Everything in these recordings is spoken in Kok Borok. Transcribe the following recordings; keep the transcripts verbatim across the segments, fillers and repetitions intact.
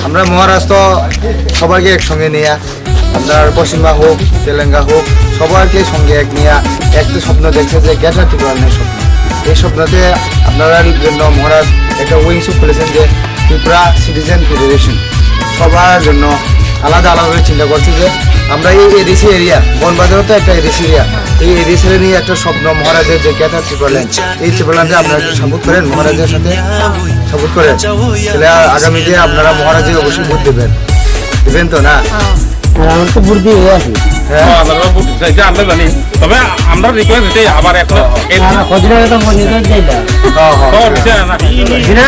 আমরা মহারাষ্ট্র সবাইকে একসঙ্গে নিয়ে, আপনার পশ্চিমা হোক, তেলেঙ্গা হোক, সবাইকে সঙ্গে এক নিয়ে একটা স্বপ্ন দেখছে যে গ্রেটার ত্রিপুরাল্যান্ডের স্বপ্ন। এই স্বপ্নতে আপনার জন্য মহারাজ একটা উইংস খুলেছেন যে ত্রিপুরা সিটিজেন ফেডারেশন, সবার জন্য আলাদা আলাদাভাবে চিন্তা করছে যে আমরা এই এডিসি এরিয়া, বনবাজারও তো একটা এডিসি এরিয়া, এই এডিসি এরিয়া নিয়ে একটা স্বপ্ন মহারাজের যে গ্রেটার ত্রিপুরাল্যান্ড, এই ত্রিপুরাল্যান্ডে আপনারা একটু সাপোর্ট করেন, মহারাজের সাথে সাপোর্ট করেন, তাহলে আ-, আগামীতে আপনারা মহারাজের অবশ্যই ভোট দেবেন, দেবেন তো না? হ্যাঁ, আমার তো ভোট দিয়ে আছে। হ্যাঁ। হ্যাঁ, আমরা ভোট দিতে চাই, এটা আমরা জানি। তবে আমরা রিকোয়েস্ট দিতে আবার একটা না, না, খোঁজ নিয়ে তো মনে করে দেয় না। হ্যাঁ, হ্যাঁ। তো দিছে না। দিছে না?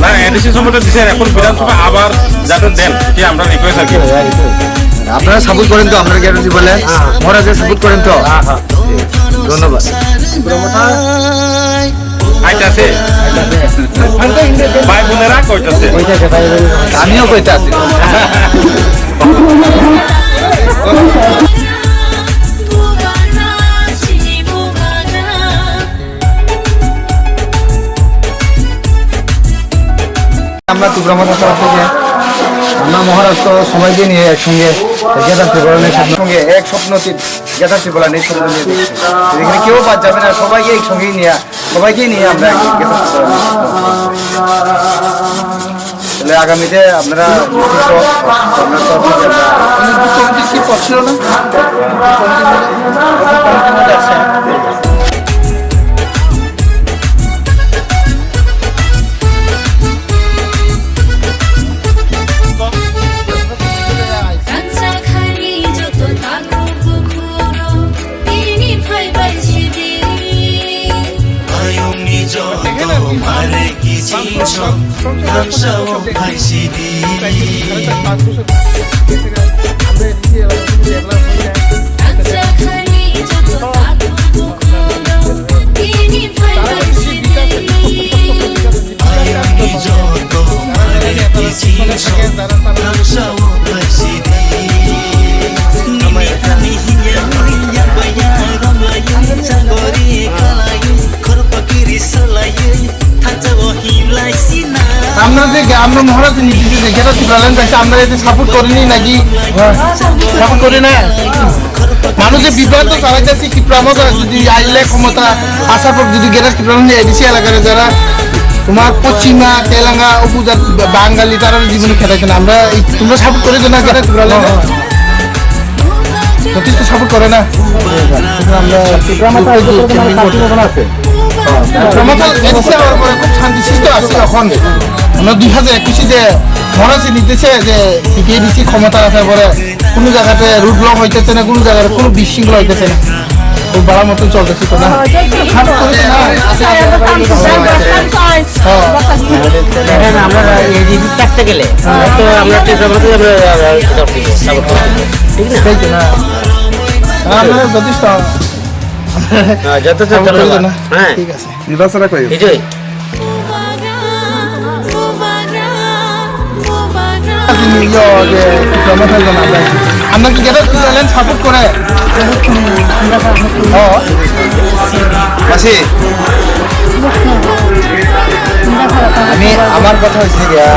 না, এডিসি সম্বন্ধে দিছে, এখন বিধানসভা আবার যাতে দেন, এটা আমরা রিকোয়েস্ট আর কি। আপনারা সাপোর্ট করেন তো, আপনারা গ্যারান্টি বলে মহারাজের সাপোর্ট করেন তো? ধন্যবাদ। আইতাছে। ভাই বোনেরা কইতাছে। আমিও কইতাছি। আমরা ত্রিপুরা মথা তরফ থেকে আমরা মহারাষ্ট্র সবাইকে নিয়ে একসঙ্গে গ্রেটার ত্রিপুরাল্যান্ডের সঙ্গে এক স্বপ্ন তি-, গ্রেটার ত্রিপুরাল্যান্ডের স্বপ্ন নিয়ে এখানে কেউ বাদ যাবে না, সবাইকে একসঙ্গেই নিয়ে, সবাইকে নিয়ে আমরা গ্রেটার ত্রিপুরাল্যান্ডের স্বপ্ন। তাহলে আগামীতে আপনারা নিশ্চিত আপনারা তো কি প্রশ্ন না? Ayungni joto mare kiching song, tangsa o phaisidi. আমরা যে, আমরা মহারাজ নীতিতে দেখে তো ত্রিপুরাল্যান্ড চাইছে, আমরা এতে সাপোর্ট করিনি নাকি? সাপোর্ট করি না। মানুষে বিভ্রান্ত চালাইতেছে, ত্রিপুরা মজা যদি আইলে ক্ষমতা আসার পর যদি গ্রেটার ত্রিপুরাল্যান্ড এডিসি এলাকার যারা তোমার পশ্চিমা, তেলেঙ্গা, উপজাত, বাঙালি, তারা জীবনে খেলাইছে না। আমরা এই, তোমরা সাপোর্ট করে দেও না গ্রেটার ত্রিপুরাল্যান্ড? যথেষ্ট সাপোর্ট করে না। আমরা ত্রিপুরা মজা আইলে কোনো পার্টি কখন আছে? ত্রিপুরা মজা এডিসি হওয়ার পরে খুব শান্তি সৃষ্টি আছে এখন। আমরা দুই হাজার একুশে যে মহারাজ নির্দেশে যে টিপিএডিসি ক্ষমতা আসার পরে কোনো জায়গাতে রুট ব্লক হইতেছে না, কোনো জায়গাতে কোনো বিশৃঙ্খলা হইতেছে না, খুব ভালো মতন চলতেছে তো না? খারাপ করেছে না? হ্যাঁ। আমরা এডিসি থাকতে গেলে তো আমরা ত্রিপুরা মজা আমরা সাপোর্ট করতে, ঠিক না? তাই তো না? আমরা যথেষ্ট হ্যাঁ, যথেষ্ট সাপোর্ট করেছে ধন্যবাদ। না? হ্যাঁ। ঠিক আছে। নির্বাচনে কই? বিজয়। আমরা কি গ্রেটার ত্রিপুরাল্যান্ড সাপোর্ট করে? ও। মাসি, আমি, আমার কথা হচ্ছে গিয়া,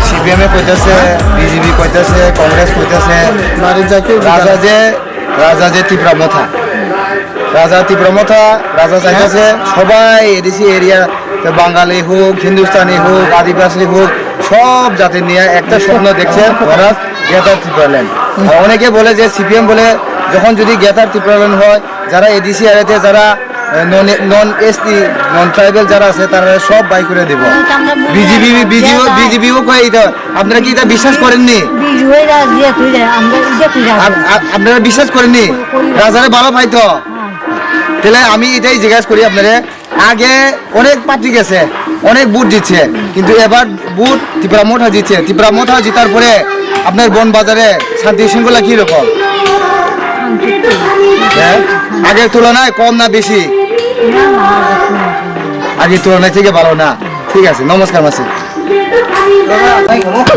সিপিএম এ কইতাছে, বিজেপি কইতাছে, কংগ্রেস কইতাছে, রাজা যে রাজা যে ত্রিপুরা মথা, রাজা ত্রিপুরা মথা, রাজা চাইতেছে সবাই এডিসি এরিয়া, তো বাঙালি হোক, হিন্দুস্তানি হোক, আদিবাসী হোক, সব জাতি নিয়ে একটা স্বপ্ন দেখছে মহারাজ গ্রেটার ত্রিপুরাল্যান্ড। আর অনেকে বলে যে সিপিএম বলে যখন যদি গ্রেটার ত্রিপুরাল্যান্ড হয়, যারা এডিসি এরিয়াতে যারা নন নন এসটি, নন ট্রাইবাল যারা আছে তারা সব বাই করে দিব। বিজেপি বিজেপি বিজেপিও কয় এটা। আপনারা কি এটা বিশ্বাস করেননি? বিজয় রাজ দিয়ে তুই রে, আমরা এটা তুই রাজ। আপ- আপ- আপনারা বিশ্বাস করেননি? করি না। রাজারে ভালো পাই তো। হ্যাঁ। তাহলে আমি এটাই জিজ্ঞাসা করি আপনারে, আগে অনেক পার্টি গেছে, অনেক ভোট জিতছে, কিন্তু এবার ভোট ত্রিপুরা মথা জিতছে। ত্রিপুরা মথা জিতার পরে আপনার বন বাজারে শান্তি শৃঙ্খলা কি রকম? হ্যাঁ? আগের তুলনায় কম না বেশি? আগের তুলনায় থেকে ভালো না। ঠিক আছে, নমস্কার মাসি।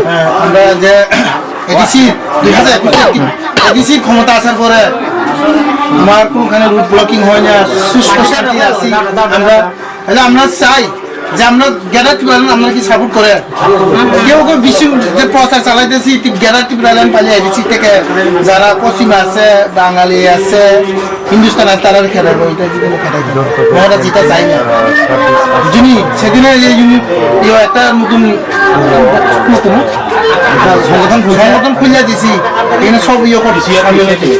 হ্যাঁ, আমরা যে এডিসি দুই হাজার একুশে এডিসি ক্ষমতা আসার পরে আমার কোনোখানে রুট ব্লকিং হয় না, সুস্থ শান্তি আছি আমরা। তাহলে আমরা চাই যে আমরা গ্রেটার ত্রিপুরাল্যান্ড আমরা কি সাপোর্ট করে? কেউ কেউ বিশ্ব যে প্রচার চালাইতেছি, তি-, গ্রেটার ত্রিপুরাল্যান্ড পালিয়ে এডিসি থেকে যারা পশ্চিমা আছে, বাঙালি আছে, হিন্দুস্তান আছে, তারা খেলাইবো, এটা যেগুলো খেলাইবো। আমরা যেটা চাই না। যিনি সেদিনে এই ইউনি-, ইয়ে একটা নতুন, নতুন সংগঠন খুলছে। সংগঠন খুলে দিছি, এখানে সব ইয়ে করছি,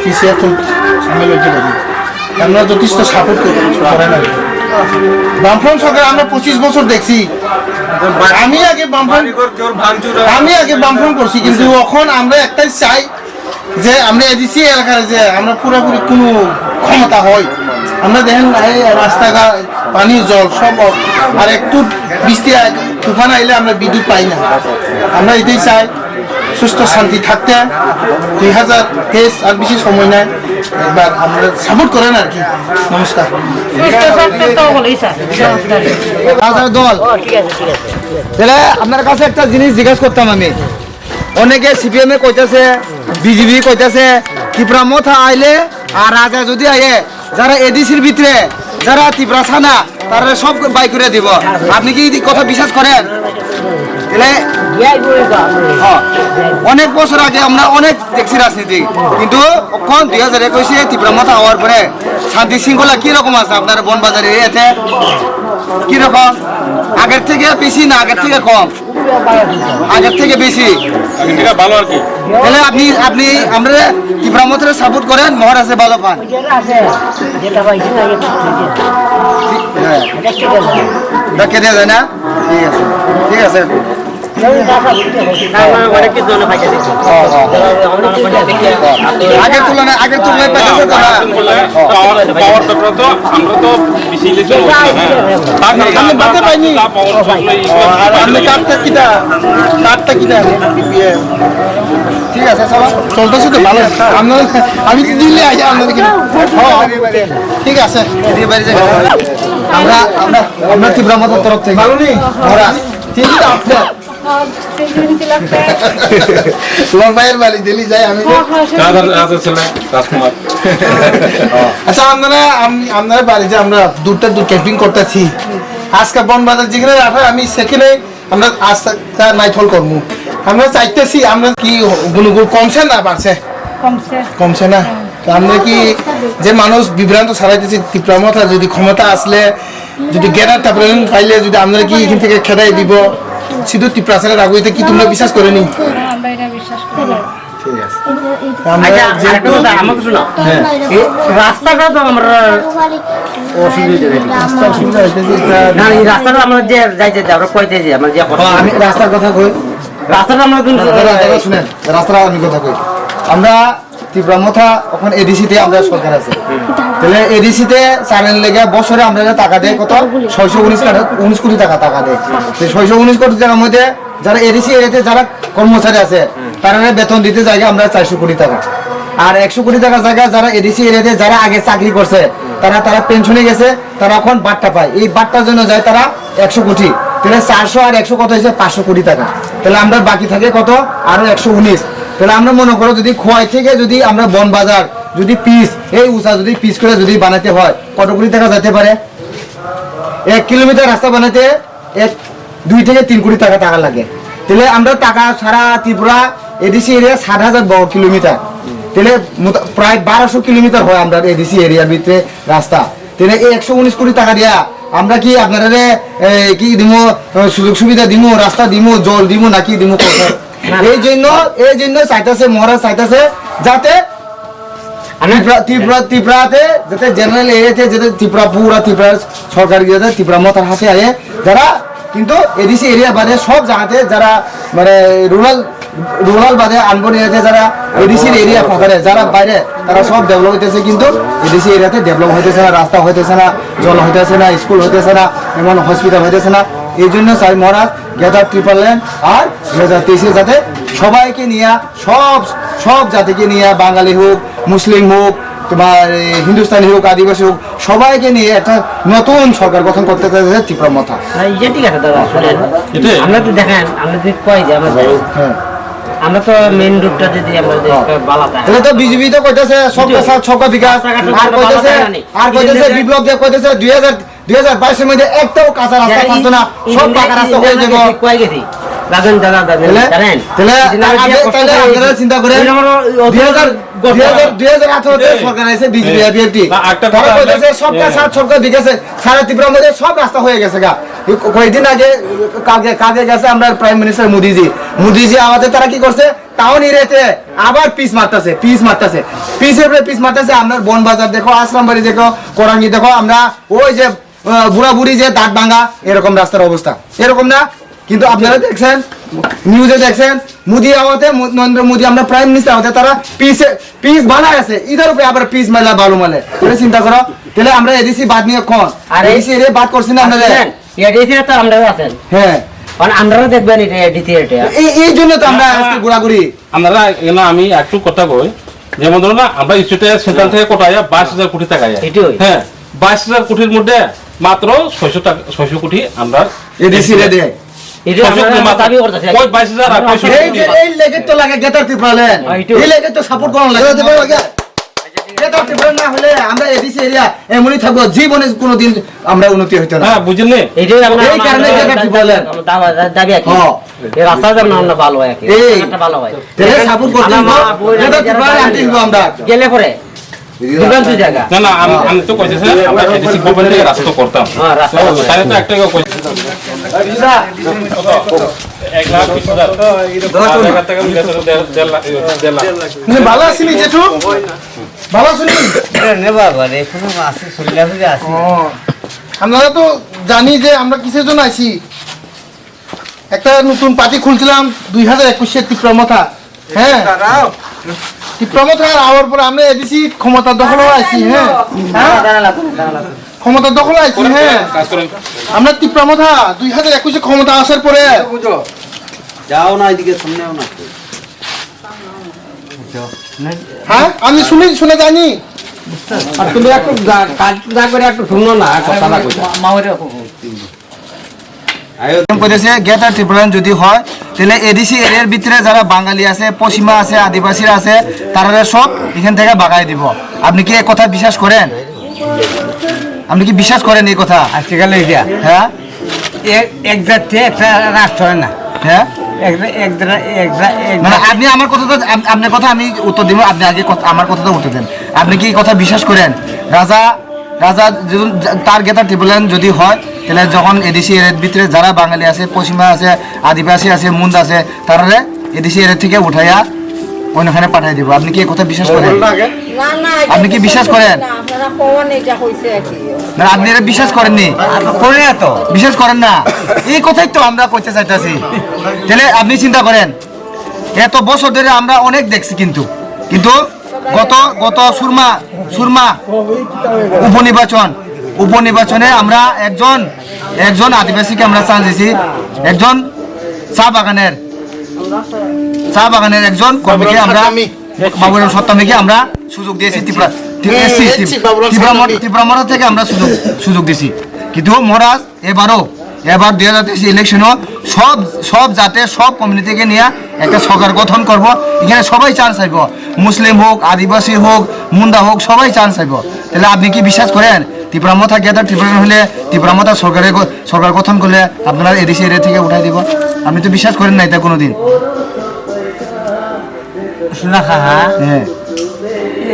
পিসিএফ খুল-, সামিল হইতে পারি। আমরা যথেষ্ট সাপোর্ট করি, করেন আর কি। বামফ্রন্ট সরকার আমরা পঁচিশ বছর দেখছি। আমি আগে বামফ্রন্ট, বাড়িঘর কেউ ভাঙচুর হয়। আমি আগে বামফ্রন্ট করছি, কিন্তু এখন আমরা একটাই চাই যে আমরা এডিসি এলাকার যে আমরা পুরোপুরি কোনো ক্ষমতা হয়, আমরা দেখেন এই রাস্তাঘাট, পানি, জল সব অফ। আর একটু বৃষ্টি আয়, তুফান আইলে আমরা বিদ্যুৎ পাই না। আমরা এটাই চাই সুস্থ শান্তি থাকতে। দুই হাজার তেইশ আর বেশি সময় নাই, একবার আমরা সাপোর্ট করেন আর কি। নমস্কার। সুস্থ স্বাস্থ্য তো হলেই স্যার। নমস্কার। রাজার দল। ও, ঠিক আছে, ঠিক আছে। তাহলে আপনার কাছে একটা জিনিস জিজ্ঞেস করতাম আমি। অনেকে সিপিএম এ কইতাছে, বিজেপি কইতাছে, ত্রিপুরা মথা আইলে আর রাজা যদি আইয়ে, যারা এডিসির ভিতরে, যারা ত্রিপুরা সানা, তারা সব বাই করে দিব। আপনি কি এই কথা বিশ্বাস করেন? তাহলে, হ্যাঁ, অনেক বছর আগে আমরা অনেক দেখছি রাজনীতি, কিন্তু এখন দুই হাজার একুশে ত্রিপুরা মথা হওয়ার পরে শান্তি শৃঙ্খলা কি রকম আছে আপনার বনবাজার এরিয়াতে? কি রকম? আগের থেকে বেশি না আগের থেকে কম? আগের থেকে বেশি। আগের থেকে ভালো আর কি। তাহলে আপনি, আপনি আমরা ত্রিপুরা মথারে সাপোর্ট করেন, মহারাজে ভালো পান। হ্যাঁ। এটা কেটে যায় না? ঠিক আছে, ঠিক আছে। না, না, অনেক কিছু জন্য পাইতেছি। আগের তুলনায়, আগের তুলনায় পাইতেছে তো না? পাওয়ার, পাওয়ার ব্যাপারে তো আমরা তো বেশি ইলেকশন করছি না। তার কারণে আপনি বাতে পাইনি? তা পাওয়ার সবগুলোই ও, আর আপনি কার্ডটা কিটা? কার্ডটা কিটা? বিপিএল। ঠিক আছে, চলো। চলতেছে তো ভালো। আমরা, আমি তো দিল্লি আছি আপনাদের এখানে। ও, ঠিক আছে। আমরা, আমরা, আমরা ত্রিপুরা মথার তরফ থেকে। ভালো নেই? ওরা, ঠিক আছে, আপনার। লড়াইয়ের বাড়ি দিল্লি যাই আমি। রাজার, রাজার ছেলে রাজকুমার। আচ্ছা, আপনারা, আম-, আপনারা বাড়ি যে আমরা দূরটা দূর ক্যাম্পিং করতেছি, আজকে বনবাজার যেখানে রাখা, আমি সেখানে আমরা আজকে নাইটফল করবো। আমরা চাইতেছি, আমরা কি গুণগুণ কমছে না বাড়ছে? কমছে। কমছে না? তো আমরা কি যে মানুষ বিভ্রান্ত ছড়াইতেছি, ত্রিপুরা মথা যদি ক্ষমতা আসলে যদি গ্রেটার ত্রিপুরাল্যান্ড পাইলে যদি আমরা কি এখান থেকে খেদাই দিব, শুধু ত্রিপুরা ছাড়া রাখবো, এটা কি তোমরা বিশ্বাস করে নি? না, আমরা এটা বিশ্বাস করি না। ঠিক আছে। আমরা আচ্ছা, যেহেতু আরেকটা কথা, আমাকে শোনো। হ্যাঁ। এই রাস্তাটা তো আমরা অসুবিধা হয়ে গেছে। রাস্তা অসুবিধা হইতেছে, এটা না, এই রাস্তাটা আমরা যে যাইতে যে আমরা কইতে যে আমরা যে ও, আমি রাস্তার কথা কই। রাস্তাটা আমরা কিন্তু দাদা, দাদা, শুনেন, রাস্তাটা আমি কথা কই। আমরা ত্রিপুরা মথা এখন এডিসি তে আমরা সরকার আছে। তাহলে এডিসি তে চালান লেগে বছরে আমরা টাকা দেয় কত? ছয়শো উনিশ টাকা, উনিশ কোটি টাকা, টাকা দেয়। তো ছয়শো উনিশ কোটি টাকার মধ্যে যারা এডিসি এরিয়াতে যারা কর্মচারী আছে, তারা বেতন দিতে জায়গা আমরা চারশো কোটি টাকা। আর একশো কোটি টাকা জায়গা যারা এডিসি এরিয়াতে যারা আগে চাকরি করছে, তারা, তারা পেনশনে গেছে, তারা এখন বাট্টা পায়। এই বাট্টার জন্য যায় তারা একশো কোটি। তাহলে চারশো আর একশো কত হয়েছে? পাঁচশো কোটি টাকা। তাহলে আমরা বাকি থাকে কত? আরো একশো উনিশ। তাহলে আমরা মনে করো যদি খোয়াই থেকে যদি আমরা বনবাজার যদি পিচ, এই উঁচা যদি পিচ করে যদি বানাতে হয়, কত কোটি টাকা যাইতে পারে? এক কিলোমিটার রাস্তা বানাতে এক, দুই থেকে তিন কোটি টাকা, টাকা লাগে। তাহলে আমরা টাকা সারা ত্রিপুরা এডিসি এরিয়া সাত হাজার বর্গ কিলোমিটার, তাহলে মোটা-, প্রায় বারোশো কিলোমিটার হয় আমরা এডিসি এরিয়ার ভিতরে রাস্তা। তাহলে এই একশো উনিশ কোটি টাকা দিয়া আমরা কি আপনারা কি দিমু, আহ, সুযোগ সুবিধা দিমু, রাস্তা দিমু, জল দিমু, নাকি দিমু কোথায়? এই জন্য, এই জন্য চাইতেছে, মহারাজ চাইতেছে যাতে আমরা ত্রিপুরা, ত্রিপুরা, ত্রিপুরাতে যাতে জেনারেল এরিয়াতে যাতে ত্রিপুরা, পুরা ত্রিপুরা সরকার যাতে ত্রিপুরা মথার হাতে আয়ে, যারা কিন্তু এডিসি এরিয়া বাদে সব জায়গাতে যারা মানে রুরাল, রুরাল বাদে আনবন এরিয়াতে যারা এডিসি এরিয়া ফাঁকারে যারা বাইরে, তারা সব ডেভেলপ হইতেছে, কিন্তু এডিসি এরিয়াতে ডেভেলপ হইতেছে না, রাস্তা হইতেছে না, জল হইতেছে না, স্কুল হইতেছে না, এমন হসপিটাল হইতেছে না। এই জন্য চাই মহারাজ গ্রেটার ত্রিপুরাল্যান্ড আর দুই হাজার তেইশে যাতে সবাইকে নিয়ে, সব, সব জাতিকে নিয়ে, বাঙালি হোক, মুসলিম হোক, তোমার, এ, হিন্দুস্তানি হোক, আদিবাসী হোক, সবাইকে নিয়ে একটা নতুন সরকার গঠন করতে চাইছে ত্রিপুরা মথা। না, ইয়ে ঠিক আছে দাদা, শুনেন। এটাই। আমরা তো দেখেন, আমরা যদি কই যে আমরা হ্যাঁ। আমরা তো মেইন রোডটা যদি আমরা যদি হ্যাঁ। একটা বালা থাকে। তাহলে তো বিজেপি তো কইতেছে সবকা সাথ সবকা বিকাশ, রাস্তাঘাট তো আর ভালো কইতেছে, থাকে না নি। আর কইতেছে বিপ্লব দেব কইতেছে দুই হাজার দুই হাজার বাইশের মধ্যে একটাও কাঁচা রাস্তা থাকতো না, সব পাকা রাস্তা হয়ে যাবে। তাহলে, তাহলে আগে, তাহলে আপনারা চিন্তা করেন, দুই হাজার, দুই হাজার, দুই হাজার আঠারোতে সরকার আছে, বিজেপি, বিএনপি। তারা কইতেছে, "সবকা সাথ, সবকা বিকাশে সারা ত্রিপুরার মধ্যে সব রাস্তা হয়ে গেছে গা।" কয়েকদিন আগে, কালকে, কালকে গেছে আমরা প্রাইম মিনিস্টার মোদিজি। মোদিজি আমাদের তারা কি করছে? টাউন এরিয়াতে আবার পিচ মারতাছে, পিচ মারতাছে, পিচের উপরে পিচ মারতাছে। আপনার বনবাজার দেখো, আশ্রমবাড়ি দেখো, কোরাঙ্গি দেখো, আমরা ওই যে, আহ, বুড়া বুড়ি যে দাঁত ভাঙা, এরকম রাস্তার অবস্থা, এরকম না? কিন্তু আপনারা দেখছেন, নিউজে দেখছেন, মোদি আওয়াতে, মো-, নরেন্দ্র মোদি, আমরা প্রাইম মিনিস্টার আওয়াতে তারা পিচে, পিচ বানায় আছে, ইধার উপরে আবার পিচ মেলা, বালু মেলে। এটা চিন্তা করো, তাহলে আমরা এডিসি বাদ নিয়ে কোন? আরে, এডিসি এরিয়া বাদ করছি না আপনারা? শুনেন, এডিসি তো আপনারা আছেন। হ্যাঁ। কারণ আপনারা দেখবেন এটা এডিসি এটা। এই, এই জন্য তো আমরা আজকে ঘোরাঘুরি। আমরা এখানে আমি একটু কথা কই, যেমন ধরো না, আমরা স্টেটে সেন্ট্রাল থেকে কত আয়া? বাইশ হাজার কোটি টাকা আয়া। এটাই। হ্যাঁ, বাইশ হাজার কোটির মধ্যে মাত্র ছয়শো টাকা, ছয়শো কোটি আমরা এডিসি রে দেয়। এটা ছয়শো আমরা কোটি মাত্র। দাবি করতেছি। কই বাইশ হাজার আর কয়শো এই যে কোটি? এই লেগে তো লাগে গ্রেটার ত্রিপুরাল্যান্ড। হ্যাঁ, এটাই। এই লেগে তো সাপোর্ট করা লাগে। গ্রেটার ত্রিপুরা না হলে আমরা এডিসি এরিয়া এমনই থাকবো, জীবনে কোনোদিন আমরা উন্নতি হইতো না। হ্যাঁ, বুঝলেন? এটাই আমরা, এই কারণে আমরা গ্রেটার ত্রিপুরাল্যান্ড। দাবি, দাবি আর কি। হ্যাঁ। এই রাস্তা যেন আমরা ভালো হয় আর কি। এই রাস্তাঘাটটা ভালো হয়। তাহলে সাপোর্ট করতে হইব। গ্রেটার ত্রিপুরাল্যান্ড আনতে হইব আমরা। গেলে পরে বিভ্রান্তি জায়গা। না, না, আমি, আমি তো কইতেছি, আমরা এডিসি গভর্নমেন্ট থেকে রাস্তা তো করতাম। হ্যাঁ, রাস্তা তো করতাম। তাহলে তো একটাই কইছি। এক লাখ বিশ হাজার। দশ হাজার টাকা মিলে তো দেড়, দেড় লাখ, দেড় লাখ। মানে ভালো আছেন জেঠু? ভালো আছেন? এ, নে বাবা রে, এখনো আছে, শরীর আছে যে আছে। ও, আমরা তো জানি যে আমরা কিসের জন্য আছি। একটা নতুন পার্টি খুলছিলাম দুই হাজার একুশে ত্রিপুরা মথা। হ্যাঁ। ত্রিপুরা মথা আওয়ার পরে আমরা এডিসি ক্ষমতা দখল আছি, হ্যাঁ। হ্যাঁ? ক্ষমতা দখল আছি, হ্যাঁ। আমরা ত্রিপুরা মথা দুই হাজার একুশে ক্ষমতা আসার পরে। যাও না, এদিকে সামনে আও না। হ্যাঁ, আমি শুনি, শুনে জানি। আর তুমি একটু যা, কাজ যা করে একটু শুনো না, কথা না কইতা। কইতেছে, গ্রেটার ত্রিপুরাল্যান্ড যদি হয়, তাহলে এডিসি এরিয়ার ভিতরে যারা বাঙালি আছে, পশ্চিমা আছে, আদিবাসীরা আছে, তারা সব এখান থেকে বাগাই দিব। আপনি কি এই কথা বিশ্বাস করেন? আপনি কি বিশ্বাস করেন এই কথা? আজকাল এই যে হ্যাঁ? এক, এক জাতি একটা রাষ্ট্র হয় না। হ্যাঁ? এক জা-, এক জা-, এক জা-, এক মানে জাতি। আপনি আমার কথা তো, আপ-, আপনার কথা আমি উত্তর দিব, আপনি আগে কথা, আমার কথা তো উত্তর দেন। আপনি কি এই কথা বিশ্বাস করেন? রাজা, রাজা যখন জা-, তার গ্রেটার ত্রিপুরাল্যান্ড যদি হয়, তাহলে যখন এডিসি এর ভিতরে যারা বাঙালি আছে, পশ্চিমা আছে, আদিবাসী আছে, মুন্ডা আছে, তারারে এডিসি এর থেকে উঠাইয়া অন্যখানে পাঠাই দিব। আপনি কি এই কথা বিশ্বাষ করেন? না, না, এটা আপনি কি বিশ্বাস বিশ্বাস করেন? না, আপনারা কখন এটা হইছে আর কি? না, আপনি এটা বিশ্বাস করেননি? করে না তো। বিশ্বাস করেন না? এই কথাই তো আমরা কইতে চাইতাছি। তাহলে আপনি চিন্তা করেন, এত বছর ধরে আমরা অনেক দেখছি কিন্তু, কিন্তু গত, গত সুরমা, সুরমা উপনির্বাচন, উপনির্বাচনে আমরা একজন, একজন আদিবাসীকে আমরা চান্স দিছি, একজন চা বাগানের, চা বাগানের একজন কর্মীকে আমরা, বাবুরাম সত্তামীকে আমরা সুযোগ দিয়েছি ত্রিপুরা, হুম, ত্রিপুরা, এসছি, ত্রিপুরা, ত্রিপুরা মথা থেকে আমরা সুযোগ, সুযোগ দিছি। কিন্তু মহারাজ এবারও, এবার দুই হাজার তেইশ ইলেকশনও সব, সব জাতে, সব কমিউনিটিকে নিয়ে একটা সরকার গঠন করব। এখানে সবাই চান্স পাইব, মুসলিম হোক, আদিবাসী হোক, মুন্ডা হোক, সবাই চান্স পাইব। তাহলে আপনি কি বিশ্বাস করেন ত্রিপুরা মথা গ্রেটার ত্রিপুরা হলে ত্রিপুরা মথা সরকারে গ-, সরকার গঠন করলে আপনারা এডিসি এরিয়া থেকে উঠাই দিব? আপনি তো বিশ্বাস করেন না এটা কোনোদিন। শোনা খা, হ্যাঁ। হ্যাঁ।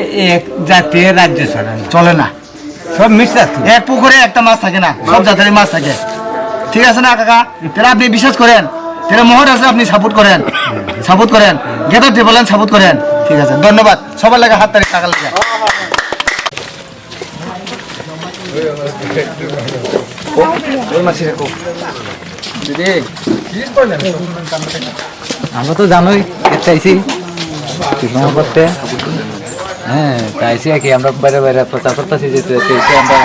এ-, এক জাতি রাজ্য চলে না। চলে না। সব মিথ্যা তো। এক পুকুরে একটা মাছ থাকে না, সব জাতেরই মাছ থাকে। ঠিক আছে না কাকা? তাহলে আপনি বিশ্বাস করেন, তাহলে মহারাজকে আপনি সাপোর্ট করেন, সাপোর্ট করেন, গ্রেটার ত্রিপুরাল্যান্ড সাপোর্ট করেন। ঠিক আছে, ধন্যবাদ। সবার লাগে হাত তালি কাকার লাগে। আমরা তো জানোই, এতে আইছি, ত্রিপুরা করতে। হ্যাঁ, তা আইছি আর কি, আমরা বাইরে বাইরে প্রচার করতেছি, যেহেতু এতে আইছি আমরা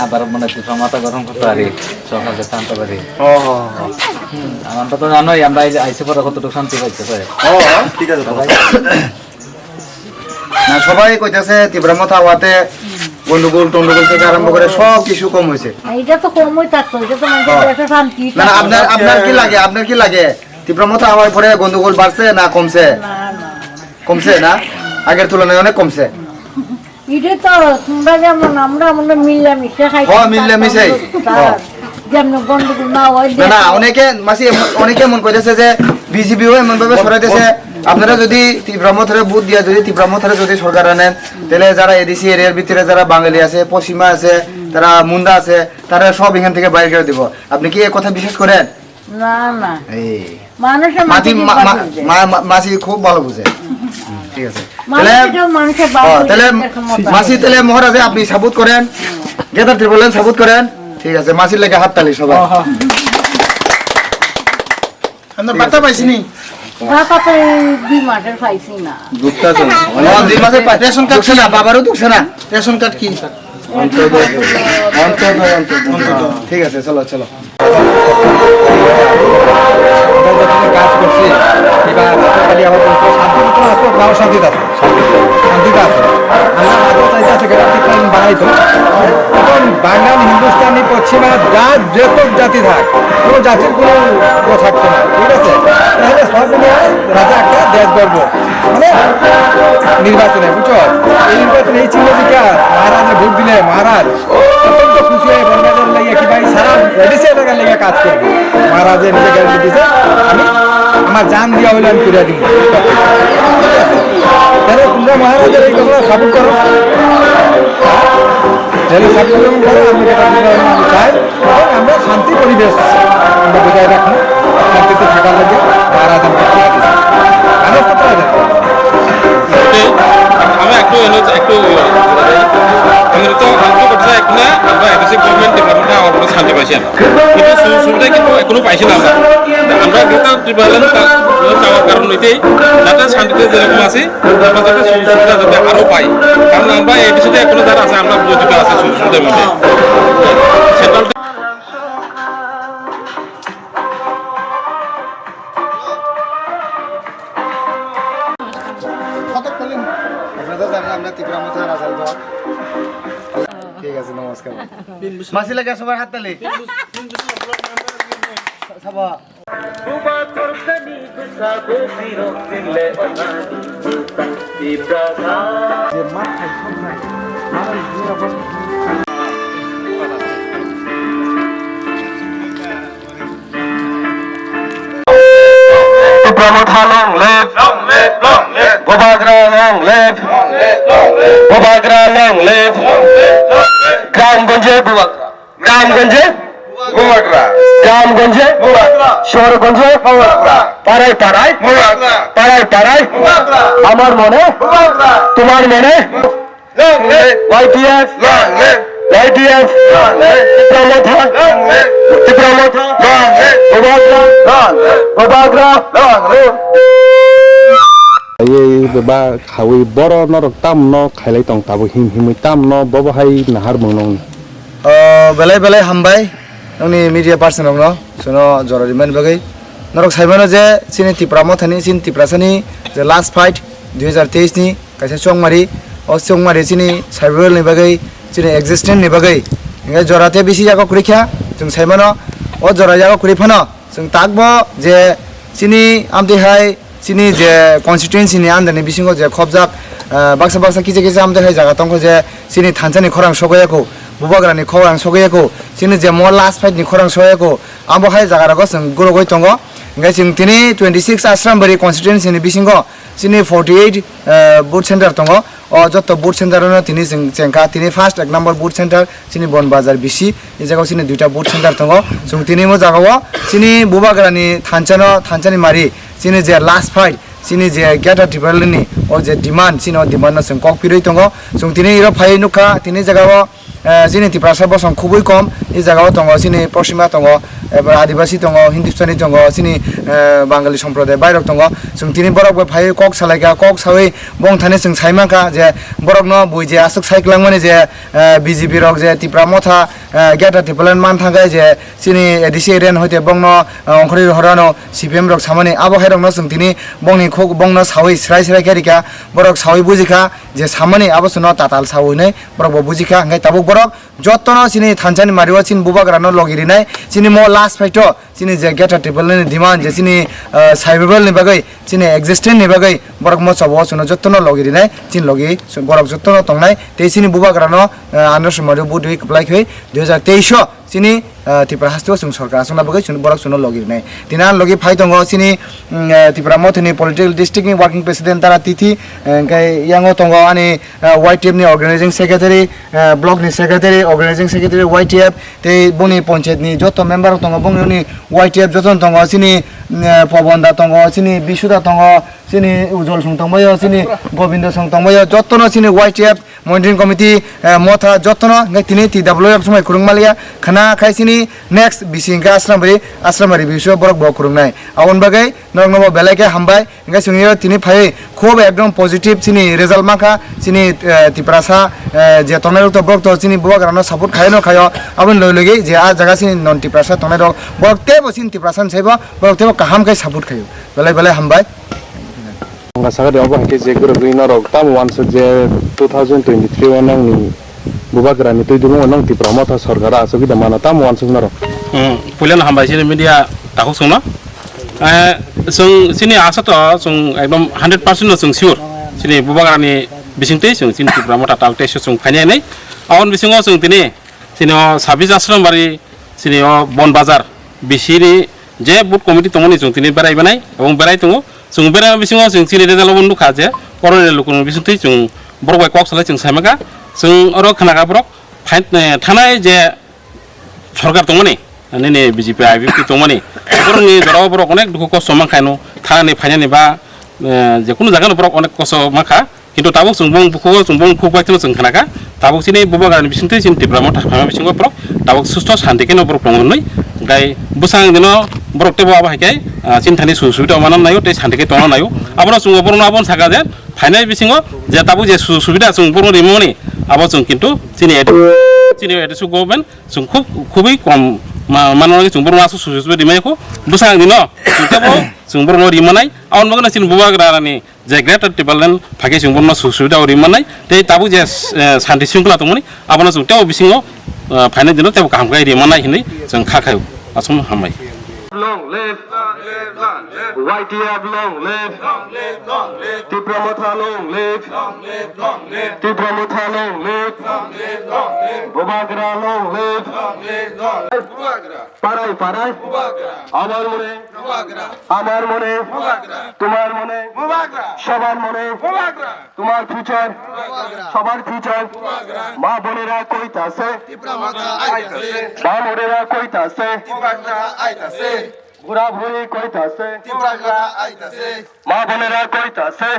আবার মানে ত্রিপুরা মথা গঠন করতে পারি, সরকার যাতে আনতে পারি। হুম, আমরা তো জানোই, আমরা এই যে আইসি পরে কতটুকু শান্তি পাইতে পারে। না, সবাই কইতাছে ত্রিপুরা মথা হওয়াতে গন্ডগোল টন্ডগোল থেকে আরম্ভ করে সব কিছু কম হয়েছে। এটা তো কমই থাকতো, এটা তো মানুষের হ্যাঁ। দেশে শান্তি না, না, আপনার, আপনার কি লাগে? আপনার কি লাগে? ত্রিপুরা মথা হওয়ার পরে গন্ডগোল বাড়ছে না কমছে? না, না। কমছে না? আগের তুলনায় অনেক কমছে। এটা তো তোমরা যেমন, আমরা আমরা মিলামিশা খাই। হ্যাঁ, মিলামিশাই। হ্যাঁ। যেমন গন্ডগোল না হয়, না, না, দেখো। অনেকে, মাসি, এমন, অনেকে এমন কইতেছে যে বিজেপি ও এমন ভাবে সরাইতেছে, আপনারা যদি তীব্র মথারে ভোট দিয়া যদি তীব্র মথারে যদি সরকার আনেন, তাহলে যারা এডিসি এরিয়ার ভিতরে যারা বাঙালি আছে, পশ্চিমা আছে, তারা মুন্ডা আছে, তারা সব এখান থেকে বাইর করে দিব। আপনি কি এই কথা বিশ্বাস করেন? না, না। এই। মানুষের মাটি মাঝে মা-, মা-, বুঝে। মা-, মা-, মাসি খুব ভালো বুঝে। ঠিক আছে। মানুষের তাহলে, মানুষের বাপ ও, বুঝে তাহলে এরকম মাসি, তাহলে মহারাজে আপনি সাপোর্ট করেন, গ্রেটার ত্রিপুরাল্যান্ড সাপোর্ট করেন। ঠিক আছে, মাসির লেগে হাততালি সবাই। হ্যাঁ, হ্যাঁ। আমরা বার্তা পাইছি নি? বার্তা তো এই দুই মাসের পাইছি না। দুঃখ আছে। ও, দুই মাসের পাই-, রেশন কার্ড ঢুকছে না, বাবারও ঢুকছে না। রেশন কার্ড কি? অন্তত, অন্তত, অন্তত। ঠিক আছে, চলো, চলো। আমরা যেখানে কাজ করছি, এবার রাতের বাড়ি আবার বলছে, "শান্তিতে তো আছো, তাও শান্তিতে আছো, শান্তিতে আছো।" আমরা আগে চাইতে আছে, গ্রাম থেকে আমি বাড়াই তো। এখন বাঙালি, হিন্দুস্তানি, পশ্চিমা, যা, যে তো জাতি থাক, কোনো জাতির কোনো ইয়ে থাকতো না, ঠিক আছে? তাহলে সব মিলিয়ে রাজা একটা দেশ গর্ব, মানে নির্বাচনে, বুঝছো? এই নির্বাচনে এই চিহ্ন দিকে মহারাজের ভোট দিলে মহারাজ অত্যন্ত খুশি হয়ে বনগাছের লাগিয়ে কি ভাই সারা এডিসি এলাকার লাগিয়ে কাজ করবো। মহারাজে নিজে গ্যারান্টি দিছে, "আমি আমার জান দিয়া হইলে আমি ফিরে দিব।" তাহলে তোমরা মহারাজের এই কথা সাপোর্ট করো, তাহলে সাপোর্ট যখন করো, আমি এটা আমি চাই। এবং আমরা শান্তি পরিবেশ আমরা বজায় রাখবো, শান্তিতে থাকার লাগে মহারাজ আমাকে শিক্ষা দিয়েছে। আমি তো তাই দেখো। ওকে, আমি একটু এলো, একটু আমি তো, আমি তো করতে চাই না, আমরা এডিসি গভর্নমেন্ট ডেভেলপমেন্টে আমার কোনো শান্তি পাইছি না। কিন্তু সুযোগ সুবিধা কিন্তু এখনো পাইছি না আমরা। আমরা গ্রেটার ত্রিপুরাল্যান্ড চাওয়ার কারণ এটাই, যাতে শান্তিতে যেরকম আছি, আমরা যাতে সুযোগ সুবিধা যাতে আরো পাই, কারণ আমরা এডিসিতে এখনো যারা আছে, আমরা বঞ্চিত আছি সুযোগ সুবিধার মধ্যে। সেন্ট্রাল আপনারা জানেন আমরা ত্রিপুরা মথা রাজার ঘর। ঠিক আছে, নমস্কার। মাসি লাগে সবার হাততালি। সাবা। Tipra Motha long live. Long live, long live. Bubagra long live. Long live, long live. Bubagra long live. Long live, long live. Gramgonje Bubagra. Gramgonje Bubagra. Gramgonje Bubagra. Shorgonje Bubagra. Parai parai Bubagra. Parai parai Bubagra. Amar mone Bubagra. Tumar mone. Long live. Y T F. Long live. Y T F. Long live. Tipra Motha. Long live. Tipra Motha. Long live. Bubagra. Long live. Bubagra. Long live. Ai, ba, khawi boro norok tamno khailai tong tabuk him himwi tamno bobo hai nahar mwngnong. O, belai belai hambai nokni media person rokno, sono jora rimani bagwi. Norok saimano je chini Tipra Mothani, chini Tiprasani je last fight dui hajar teis ni kaisa chongmari, o chongmari chini survival ni bagwi, chini existence ni bagwi. Hinkhe jora tei bisi yago kwrwi kha, chwng saimano o jora yago kwrwi phano chwng takbo je chini amtwi hai chini je constituency ni under ni bisingo je khobjak, ah, baksa baksa kisa kisa amtwi hai jaga tongkho je chini thansa ni khorang sogwi yakho, bubagra ni khorang sogwi yakho, chini je mo last fight ni khorang sogwi yakho, abo hai jaga rogo chwng gurugwi tongo. Hinkhe chwng tini twenty six Asrambari constituency ni bisingo chini forty eight, ah, booth center tongo. O joto booth center no tini chwng chengkha, tini first ek number booth center chini Bon Bazar bisi, e jaga o chini duita booth center tongo. Chwng tini o jaga o chini bubagra ni thansa no, thansa ni mari, chini je last fight, chini je Greater Tipraland ni o je demand, chini o demand no chwng kok pirwi tongo. Chwng tini iro phaiwi nukha, tini jaga o, eh, chini Tiprasa bosong khubui kom, e jaga o tongo chini Poschima tongo, ebar Adibasi tongo, Hindustani tongo, chini, eh, Bangali somproday bairok tongo. Chwng tini borok bai phaiwi kok salaikha, kok sawi bongthani chwng saimankha je borokno bui je aswk saikwlangmani je, eh, B J P rok je Tipra Motha, eh, Greater Tipraland man thangkhe je chini A D C area ni hoite bongno, eh, ongkhorwi rohorano C P M rok samani abo hai rokno chwng tini bongni khuk bongno sawi srai srai khe rikha, borok sawi bujikha je samani abo chwngno tatal sawi hinwi borok bo bujikha, hwnkhe tabuk borok jotono chini thansa ni mario chini bubagra no logi rinai chini mo Last fight o chini je Greater Tipraland ni demand je chini, ah, survival ni bagwi, chini existence ni bagwi borok mosa bo chwngno jotono logi rinai, chini logi borok jotono tongnai, tei chini bubagrano, ah, Andhra Somari budwi kwplai khe dui hajar teis o chini, ah, Tripura haste o chwng sorkar aswkna bagwi chwng borok chwngno logi rinai. Tini ang logi phai tongo chini, mm, ah, Tipra Mothani political district ni working president Tara Tithi, eh, hwnkhe yango tongo ani, ah, Y T F ni organizing secretary, ah, block ni secretary, organizing secretary Y T F, tei boni panchayat ni joto member rok tongo, bongni Y T F jotono tongo, chini, mm, Pabon da tongo, chini Bisu da tongo, chini Ujol song tongbaio, chini Gobindo song tongbaio, jotono chini Y T F monitoring committee, eh, motha jotono, hwnkhe tini T W rok swmai kwrwng maliya, khna khai chini next bisi hwnkhe Asrambari, Asrambari bisu borok bo kwrwngnai. Aboni bagwi norokno bo belai khe hambai. Hingke chwngyo tini phai khub ekdom positive chini result mankha, chini, eh, Tiprasa, eh, je tongnai rok to borok to chini bubagrano support khaino khayo, aboni logi logi je a jaga chini non Tiprasa tongnai rok borok teibo chini Tiprasa ni saibo borok teibo kaham khe support khayo, belai belai hambai. Wngkha sakha de obo hingke je gurugwi norok tamo uansuk je two thousand twenty-three o nongni Bubagrani twi dubungo nwng Tipra Motha sorkar asugwi da mano, tamo uansuk norok? Hmm, puilano hambai chini media takhuk chwngno. Eh, chwng chini asa to chwng ekdom hundred percent no chwng sure. Chini Bubagrani bisingtwi chwng chini Tipra Motha tal teso chwng phainai hinwi. Aboni bisingo chwng tini chini o sabis Ashram Bari, chini o Bon Bazar bisini je booth committee tongmani chwng tini berai banai, ebong berai tongo. Chwng berai bisingo chwng chini result o nukha je oro ni lukurokni bisingtwi chwng borok bai kok salai chwng saimaka. Chwng oro khnaka borok phai, eh, thanai je sorkar tongmani, nini B J P I P F T tongmani, borokni jorao borok onek dukhu kosto mankhaino thanani phainani ba, eh, jekunu jagano borok onek kosto mankha. Kintu tabuk chwng bong bukhugo chwng bong khuk bai kheno chwng khnakha. Tabuk chini Bubagrani bisingtwi chini Tipra Motha phaima bisingo borok tabuk susto shanti kheno borok tongo hinwi. Hwnkhe bwsang dino borok teibo abo hai khe, ah, chini thani sujuk subida manna naio tei shanti khe tongna naio. Abono chwng borokno abono saka je phainai bisingo je tabuk je sujuk subida chwng borokno rimani abo chwng kintu chini A D C, chini A D C government chwng khub, khubui kom ma-, mano chwng borokno aswk sujuk subida rimai kho. Bwsang dino chwng teibo chwng borokno rimanai. Aboni bagwino chini Bubagrani je Greater Tipraland phai khe chwng bono suk subida rwi mannai, tei tabuk je, eh, shanti shringkhola tongmani, abono chwng teibo bisingo, eh, phainai dino teibo kaham khe rwi mannai hinwi chwng kha khaio. Aswk hambai. Long live. Y T F long live. Tipra Motha long live. Tipra Motha long live. Bubagra long live. Parai parai. Amar mone. আমার মনে, তোমার মনে, সবার মনে, তোমার ফিউচার, সবার ফিউচার। মা বোনেরা কইতাছে, মা বোনেরা কইতাছে, ঘোরাঘুরি কইতাছে, মা বোনেরা কইতাছে।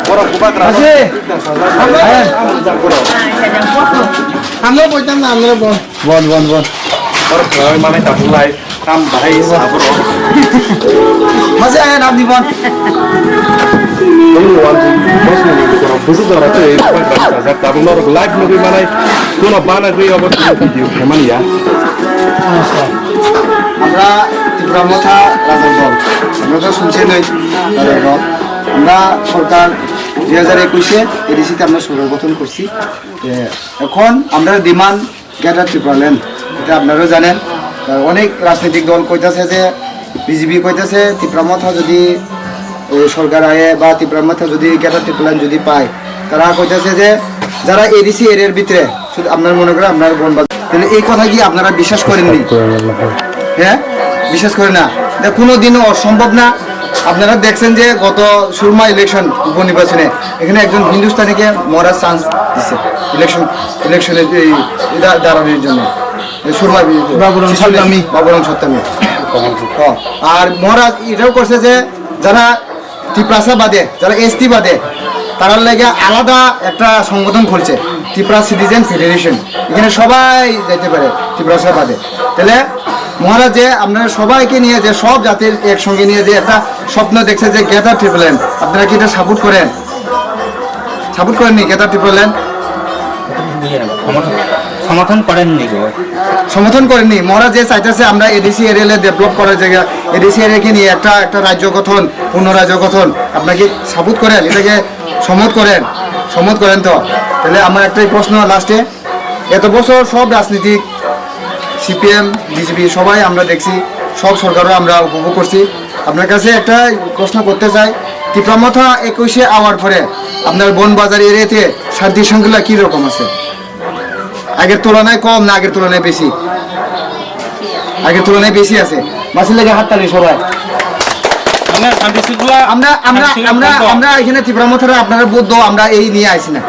Borok bubagra. Ase. Amlo boitam na, amlo bo. Bon, bon, bon. Borok khwlai manai tabuk lai. Kam bahai sa borok. Mase aya nam di bon. Tong wan tu bos ni borok busu dora tu ei bubagra sajak tabuk norok live nugui manai. Kuno bana gui obo tu video khaimani ya. আমরা ত্রিপুরা মথা রাজার দল, আমরা তো শুনছেনই রাজার দল। আমরা সরকার দুই হাজার একুশে এডিসিতে আমরা সরকার গঠন করছি। এ, এখন আমরা ডিমান্ড গ্রেটার ত্রিপুরাল্যান্ড, এটা আপনারাও জানেন। আর অনেক রাজনৈতিক দল কইতাছে যে বিজেপি কইতাছে ত্রিপুরা মথা যদি, এ, সরকার আয়ে বা ত্রিপুরা মথা যদি গ্রেটার ত্রিপুরাল্যান্ড যদি পায়, তারা কইতাছে যে যারা এডিসি এরিয়ার ভিতরে শুধু আপনারা মনে করেন আপনারা বনবাস, তাহলে এই কথা কি আপনারা বিশ্বাস করেননি? হ্যাঁ, বিশ্বাস করে না। এটা কোনোদিনও অসম্ভব না। আপনারা দেখছেন যে গত সুরমা ইলেকশন, উপনির্বাচনে এখানে একজন হিন্দুস্তানিকে মহারাজ চান্স দিছে ইলেকশন, ইলেকশনে এই দা-, দাঁড়ানোর জন্য। এই সুরমা বি-, বাবুরাম শিশুনি-, সত্তামি। বাবুরাম সত্তামি। হ্যাঁ, আর মহারাজ এটাও করছে যে যারা তিপ্রাসা বাদে, যারা এসটি বাদে, তারার লাগে আলাদা একটা সংগঠন খুলছে, ত্রিপুরা সিটিজেন ফেডারেশন। এখানে সবাই যাইতে পারে তিপ্রাসা বাদে। তাহলে মহারাজ যে আপনারা সবাইকে নিয়ে, যে সব জাতির একসঙ্গে নিয়ে যে একটা স্বপ্ন দেখছে যে গ্রেটার ত্রিপুরাল্যান্ড, আপনারা কি এটা সাপোর্ট করেন? সাপোর্ট করেননি গ্রেটার ত্রিপুরাল্যান্ড? সমর্থন, সমর্থন করেননি গো। সমর্থন করেননি। মহারাজ যে চাইতেছে আমরা এডিসি এরিয়ালে ডেভেলপ করার জায়গা, এডিসি এরিয়াকে নিয়ে একটা, একটা রাজ্য গঠন, পূর্ণ রাজ্য গঠন। আপনাকে সাপোর্ট করেন, এটাকে সম্মত করেন, সম্মত করেন তো? তাহলে আমার একটাই প্রশ্ন লাস্টে, এত বছর সব রাজনীতিক সিপিএম, বিজেপি সবাই আমরা দেখছি, সব সরকারও আমরা উপভোগ করছি। আপনার কাছে একটা প্রশ্ন করতে চাই, তিপ্রা মথা একুশে আওয়ার পরে আপনার বনবাজার এরিয়াতে শান্তি শৃঙ্খলা কি রকম আছে? আগের তুলনায় কম না আগের তুলনায় বেশি? আগের তুলনায় বেশি আছে। মাসির লেগে হাততালি সবাই। মানে শান্তি শৃঙ্খলা আমরা, আমরা, শান্তি শৃঙ্খলা আমরা, কম তো? আমরা এখানে তিপ্রা মথারা আপনারা ভোট দাও, আমরা এই নিয়ে আইছি না।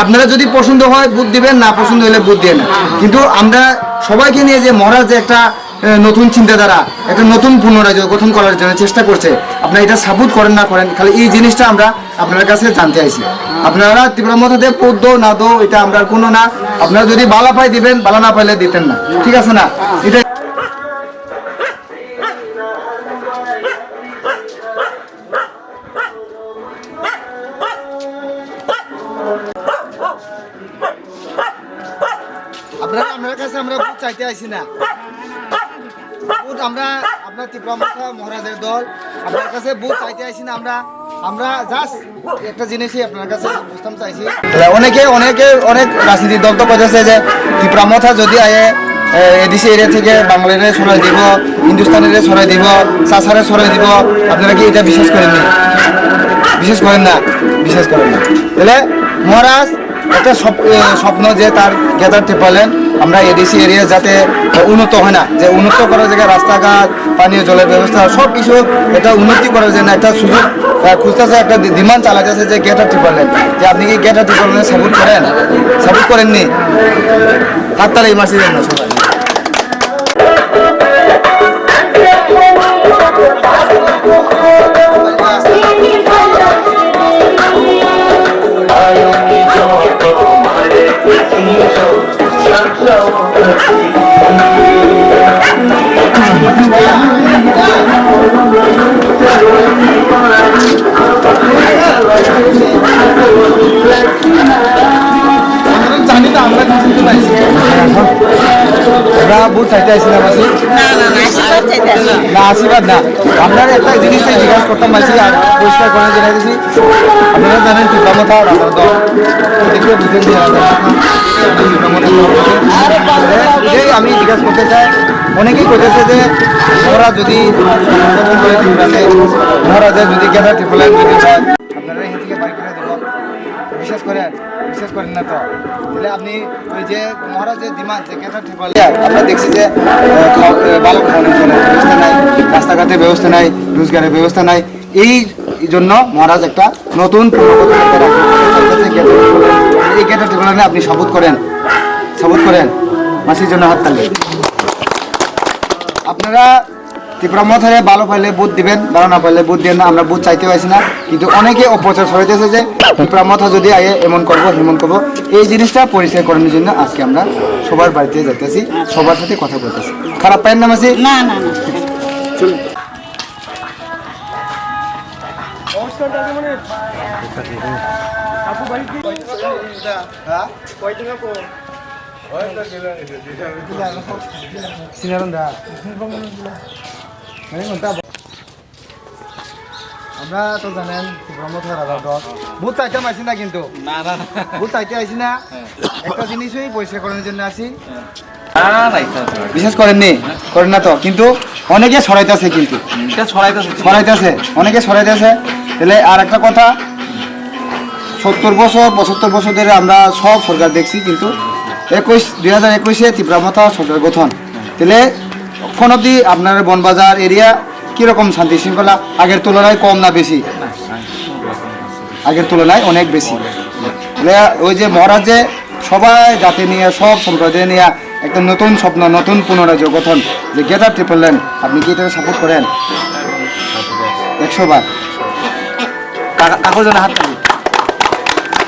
আপনারা যদি পছন্দ হয় ভোট দিবেন, না পছন্দ হলে ভোট দিয়ে না। কিন্তু আমরা সবাইকে নিয়ে যে মহারাজ যে একটা, এ, নতুন চিন্তাধারা, একটা নতুন পুনরায় গঠন করার জন্য চেষ্টা করছে, আপনারা এটা সাপোর্ট করেন না করেন, খালি এই জিনিসটা আমরা আপনার কাছে জানতে আইছি। আপনারা তিপ্রা মথাতে ভোট দাও না দাও, এটা আমরা কোনো না। আপনারা যদি ভালো পাই দিবেন, ভালো না পাইলে দিতেন না, ঠিক আছে না? এটা আপনারা, আপনার কাছে আমরা ভোট চাইতে আইছি না। ভোট আমরা, আপনার তিপ্রা মথা মহারাজের দল, আপনার কাছে ভোট চাইতে আইছি না আমরা। আমরা জাস্ট একটা জিনিসই আপনার কাছে বুঝতাম চাইছি। অনেকে, অনেকে অনেক রাজনৈতিক দল তো কইতেছে যে তিপ্রা মথা যদি আয়ে, এ, এডিসি এরিয়া থেকে বাঙালিরে সরাই দিব, হিন্দুস্তানিরে সরাই দিব, চাচারে সরাই দিব। আপনারা কি এটা বিশ্বাস করেননি? বিশ্বাস করেন না? বিশ্বাস করেন না। তাহলে মহারাজ একটা স্বপ-, এ, স্বপ্ন যে তার গ্রেটার টিপ্রাল্যান্ড আমরা এডিসি এরিয়া যাতে উন্নত হয় না, যে উন্নত করার জায়গায় রাস্তাঘাট, পানীয় জলের ব্যবস্থা, সব কিছু একটা উন্নতি করার জন্য একটা সুযোগ, আহ, খুঁজতেছে, একটা ডি-, ডিমান্ড চালাতেছে যে গ্রেটার টিপ্রাল্যান্ড। যে আপনি কি গ্রেটার টিপ্রাল্যান্ড সাপোর্ট করেন? সাপোর্ট করেননি? হাততালি মারছি জন্য সবাই। আমরা জানি না, আমরা কিছু তো পাইছি। আমরা ভোট চাইতে আইছি না, মাসি? না, না, না, আশীর্বাদ চাইতে আইছি। না, আশীর্বাদ না। আপনার একটা জিনিস আমি জিজ্ঞাসা করতাম, মাসি, আর পরিষ্কার করে জানাই দিছি। আপনারা জানেন, টিপ্রা মথা রাজার দল। দেখলে বুঝেন যে রাজার দল। টিপ্রা মথা দল। এটাই আমি জিজ্ঞাসা করতে চাই। অনেকেই কইতেছে যে ওরা যদি, ওরা যে যদি গ্রেটার টিপ্রাল্যান্ড যদি হয়, আপনারা এখান থেকে বাইর করে দেবো। বিশ্বাস করেন, বিশ্বাস করেন না তো। তাহলে আপনি ওই যে মহারাজের ডিমান্ড যে গ্রেটার টিপ্রাল্যান্ড, আমরা দেখছি যে, আহ, খাও-, আহ, ভালো খাওয়ানোর জন্য ব্যবস্থা নাই, রাস্তাঘাটের ব্যবস্থা নাই, রোজগারের ব্যবস্থা নাই। এই জন্য মহারাজ একটা নতুন পুনর্গঠন একটা রাখতে চাইতেছে গ্রেটার টিপ্রাল্যান্ড। এই গ্রেটার টিপ্রাল্যান্ডে আপনি সাপোর্ট করেন, সাপোর্ট করেন, মাসির জন্য হাততালি। আপনারা টিপ্রা মথারে ভালো পাইলে ভোট দিবেন, ভালো না পাইলে ভোট দিবেন না। আমরা ভোট চাইতে পাইছি না, কিন্তু অনেকে অপপ্রচার ছড়াইতেছে যে টিপ্রা মথা যদি আয়ে এমন করবো, হেমন করবো। এই জিনিসটা পরিষ্কার করানোর জন্য আজকে আমরা সবার বাড়িতে যাইতেছি, সবার সাথে কথা বলতেছি। খারাপ পাইন না, মাসি? না, না, না। চলুন। হ্যাঁ? সিঙ্গারান দা। মানে কোনটা? আমরা তো জানেন, টিপ্রা মথা রাজার দল। ভোট চাইতে আইছি না কিন্তু। না, না, না। ভোট চাইতে আইছি না। হ্যাঁ। একটা জিনিসই পরিষ্কার করানোর জন্য আছি। হ্যাঁ। না, না, এটা না। বিশ্বাস করেননি? করেন না তো। কিন্তু অনেকে ছড়াইতেছে কিন্তু। এটা ছড়াইতেছে। ছড়াইতেছে। অনেকে ছড়াইতেছে। তাহলে আর একটা কথা, সত্তর বছর, পঁচাত্তর বছর ধরে আমরা সব সরকার দেখছি, কিন্তু একুশ, দুই হাজার একুশে টিপ্রা মথা সরকার গঠন। তাহলে এখন অব্দি আপনার বনবাজার এরিয়া কিরকম শান্তি শৃঙ্খলা? আগের তুলনায় কম না বেশি? আগের তুলনায় অনেক বেশি। তাহলে ওই যে মহারাজ যে সবাই জাতি নিয়ে, সব সম্প্রদায় নিয়ে একটা নতুন স্বপ্ন, নতুন পুনরাজ্য গঠন, যে গ্রেটার টিপ্রাল্যান্ড, আপনি কি এটাকে সাপোর্ট করেন? একশো বার। কা-, কাগজে না হাত তুলি।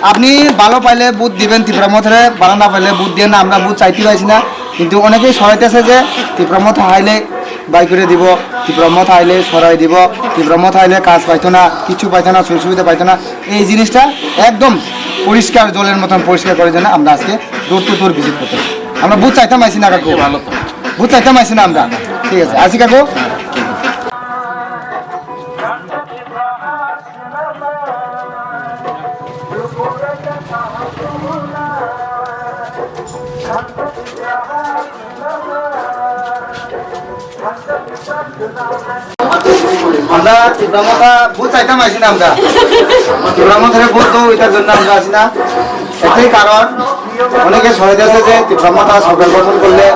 আপনি ভালো পাইলে ভোট দিবেন টিপ্রা মথারে, ভালো না পাইলে ভোট দিয়েন না, আমরা ভোট চাইতে পাইছি না। কিন্তু অনেকেই ছড়াইতেছে যে টিপ্রা মথা আইলে বাই করে দিব, টিপ্রা মথা আইলে সরাই দিব, টিপ্রা মথা আইলে কাজ পাইতো না, কিছু পাইতো না, সুযোগ সুবিধা পাইতো না। এই জিনিসটা একদম পরিষ্কার, জলের মতন পরিষ্কার করার জন্য আমরা আজকে ডোর টু ডোর ভিজিট করতেছি। আমরা বুথ চাইতাম আইছি না কাকু? ভালো তো। বুথ চাইতাম আইছি না আমরা? ঠিক আছে, আসি কাকু। আমরা ত্রিপুরা মথা ভোট চাইতাম আইছি না আমরা। ত্রিপুরা মথারে ভোট দেবো, এটার জন্য আমরা আছি না। একটাই কারণ, অনেকে সরে গেছে যে ত্রিপুরা মথা সরকার গঠন করলে,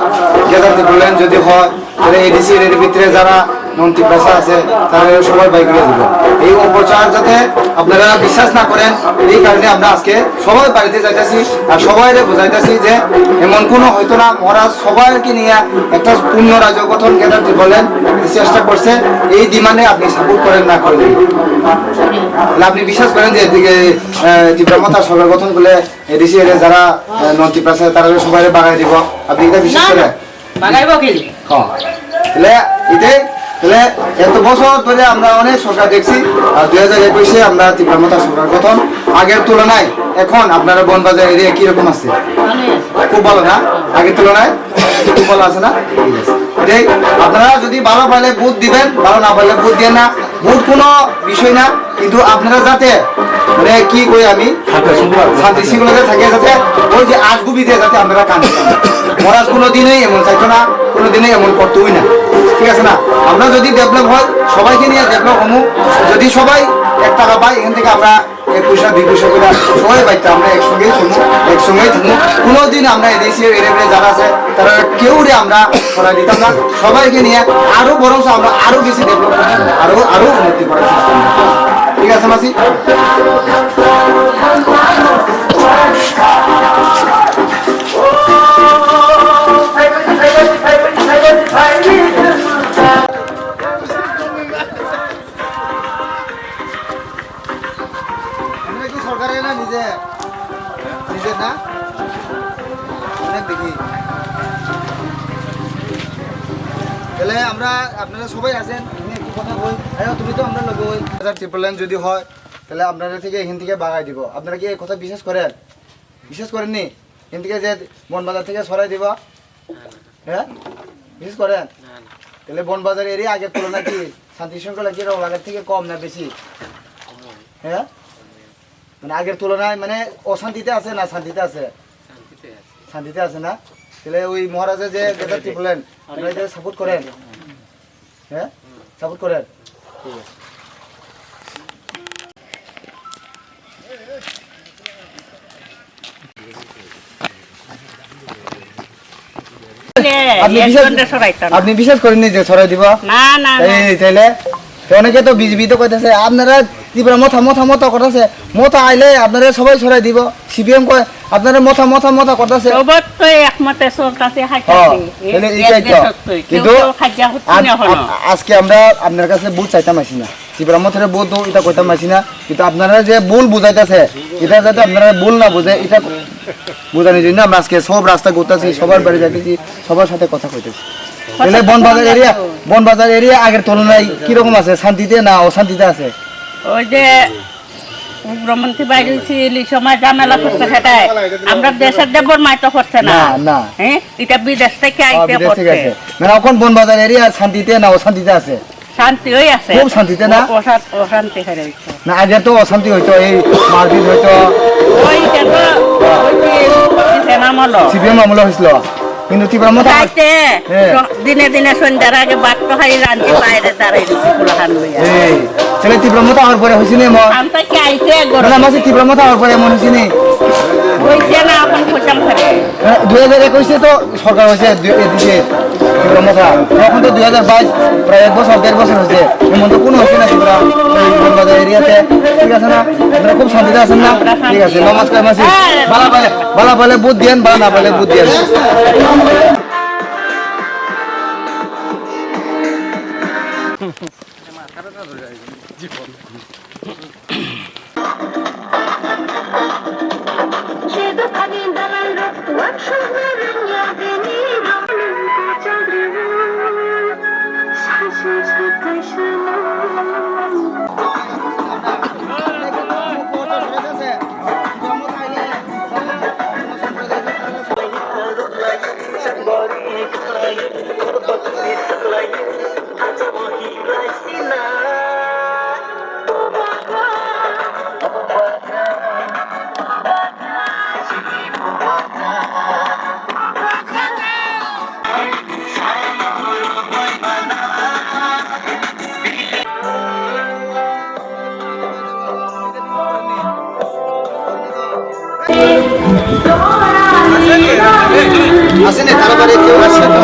গ্রেটার ত্রিপুরাল্যান্ড যদি হয়, তাহলে এডিসি এর ভিতরে যারা নন ত্রিপ্রাসা আছে, তারা সবাই বাইক করে দিব। এই অপপ্রচার যাতে আপনারা বিশ্বাস না করেন, এই কারণে আমরা আজকে সবাই বাড়িতে যাইতাছি আর সবাইরে বুঝাইতাছি যে এমন কোনো হয়তো না, মহারাজ সবাইকে নিয়ে একটা পূর্ণ রাজ্য গঠন কেদার বলেন চেষ্টা করছে। এই ডিমান্ডে আপনি সাপোর্ট করেন না করেন, তাহলে আপনি বিশ্বাস করেন যে এদিকে, আহ, ত্রিপুরা মথা সরকার গঠন করলে এডিসি এর যারা, আহ, নন ত্রিপ্রাসা আছে, তারা সবাই বাগাই দিব। আপনি এটা বিশ্বাস না, করেন? বাগাইবো কি? হ্যাঁ। তাহলে এটাই, তাহলে এত বছর ধরে আমরা অনেক সরকার দেখছি, আর দুই হাজার একুশে আমরা ত্রিপুরা মথা সরকার গঠন। আগের তুলনায় এখন আপনারা বনবাজার এরিয়া কিরকম আছে? ভালোই আছে। খুব ভালো না? আগের তুলনায় খুব ভালো আছে না? ঠিক আছে। এটাই, আপনারা যদি ভালো পাইলে ভোট দিবেন, ভালো না পাইলে ভোট দিবেন না। ভোট কোনো বিষয় না, কিন্তু আপনারা যাতে, মানে, কি কই আমি, শান্তি শৃঙ্খলা। শান্তি শৃঙ্খলাতে থাকে, যাতে ওই যে আজগুবিতে যাতে আপনারা কান দিন। মহারাজ কোনো দিনই এমন চাইতো না, কোনো দিনই এমন করতোই না, ঠিক আছে না? আমরা যদি ডেভেলপ হয়, সবাইকে নিয়ে ডেভেলপ হবো। যদি সবাই এক টাকা পাই, এখান থেকে আমরা এক পয়সা, দুই পয়সা করে সবাই পাইতাম, আমরা একসঙ্গেই চলবো, একসঙ্গেই থাকবো। কোনোদিন আমরা এদেশে এরিয়া যারা আছে, তারা কেউরে আমরা সরাই দিতাম না। সবাইকে নিয়ে আরো বরং আমরা আরো বেশি ডেভেলপ করবো, আরো, আরো উন্নতি করার চেষ্টা করবো। ঠিক আছে, মাসি? আমরা কি সরকারের না নিজে? নিজের না? অনেক দেখি। তাহলে আমরা, আপনারা সবাই আছেন, আমি একটু কথা বলি। আরে, তুমি তো আমরা লোক ওই। হাজার ট্রিপল লাইন যদি হয়, তাহলে আপনারা থেকে এখান থেকে বাগাই দিব। আপনারা কি এই কথা বিশ্বাস করেন? বিশ্বাস করেননি? এখান থেকে যে বনবাজার থেকে সরাই দিব? হ্যাঁ? বিশ্বাস করেন? না, না। তাহলে বনবাজার এরিয়া আগের তুলনায় কি শান্তি শৃঙ্খলা কি রকম আগের থেকে কম না বেশি? কম। হ্যাঁ? মানে আগের তুলনায় মানে অশান্তিতে আছে না শান্তিতে আছে? শান্তিতে আছে। শান্তিতে আছে না? তাহলে ওই মহারাজা যে গেদার টিপুলেন, আপনারা এটা সাপোর্ট করেন? হ্যাঁ? সাপোর্ট করেন? ঠিক আছে। আপনি বিশ্বাস, একজনরে সরাইতো না। আপনি বিশ্বাস করেননি যে সরাই দিব? না, না, না। এই, তাইলে? তো অনেকে তো বিজেপি তো কইতেছে, "আপনারা ত্রিপুরা মথা, মথা, মথা করতেছে, মথা আইলে আপনারা সবাই সরাই দিব।" সিপিএম কয়, "আপনারা মথা, মথা, মথা করতেছে।" সবার তো একমতে চলতেছে, হ্যাঁ, হাইতাছে। তাহলে এটাই তো। সত্যই। কেউ কিন্তু কেউ খাইয়া হচ্ছে আজ-, না হলো। আ-, আজকে আমরা আপনার কাছে ভোট চাইতাম আইছি না। ত্রিপুরা মথারে ভোট দেবো, এটা কইতাম পারছি না, কিন্তু আপনারা যে ভুল বুঝাইতেছে, এটা যাতে আপনারা ভুল না বুঝে, এটা বোঝানোর জন্য আমরা আজকে সব রাস্তা ঘুরতেছি, সবার বাড়ি যাইতেছি, সবার সাথে কথা কইতেছি। তাহলে বনবাজার এরিয়া, বনবাজার এরিয়া আগের তুলনায় কিরকম আছে? শান্তিতে না অশান্তিতে আছে? ওই যে উগ্রপন্থী বাইরে ছিল, এই সময় ঝামেলা করছে সেটাই। আমরা দেশের দেবর মাই তো করছে না। না, না। হ্যাঁ? এটা বিদেশ থেকে ও, আইতে বিদেশ থেকে করছে। আছে। মানে এখন বনবাজার এরিয়া শান্তিতে না অশান্তিতে আছে? শান্তি হয়ে আছে। খুব শান্তিতে না? অ-, অশান-, অশান্তি হয়ে রয়েছে। না, আগে তো অশান্তি হইতো, এই মারপিট হইতো। ওই যে তো, ওই যে, সেনা আমলো। সিপিএম আমলো হয়েছিল। কিন্তু ত্রিপুরা মথা রাইতে, হ্যাঁ। স-, দিনে দিনে সন্ধ্যার আগে বাঘ তো খাই রাঁধি বাইরে দাঁড়াই দিছি পোলাহান লইয়া। এই, তাহলে ত্রিপুরা মথা হওয়ার পরে হয়েছে নি এমন? আমি তো চাইছি একবার। না, না, মাসি, ত্রিপুরা মথা হওয়ার পরে এমন হয়েছে নি? হয়েছে না, এখন খোঁজাম করে। হ্যাঁ, দুই হাজার একুশে তো সরকার হয়েছে, দু-, এদিকে ত্রিপুরা মথা। এখন তো দুই হাজার বাইশ, প্রায় এক বছর, দেড় বছর হয়েছে। এমন তো কোনো হয়েছে না ত্রিপুরা, এই বনবাজার এরিয়াতে। ঠিক আছে না? আপনারা খুব শান্তিতে আছেন না? ঠিক আছে, নমস্কার মাসি। বালা পালে, বালা পালে ভোট দিয়েন, বালা না পালে ভোট দিয়েন। আছে নি? তার বাড়ি কেউ আছে তো?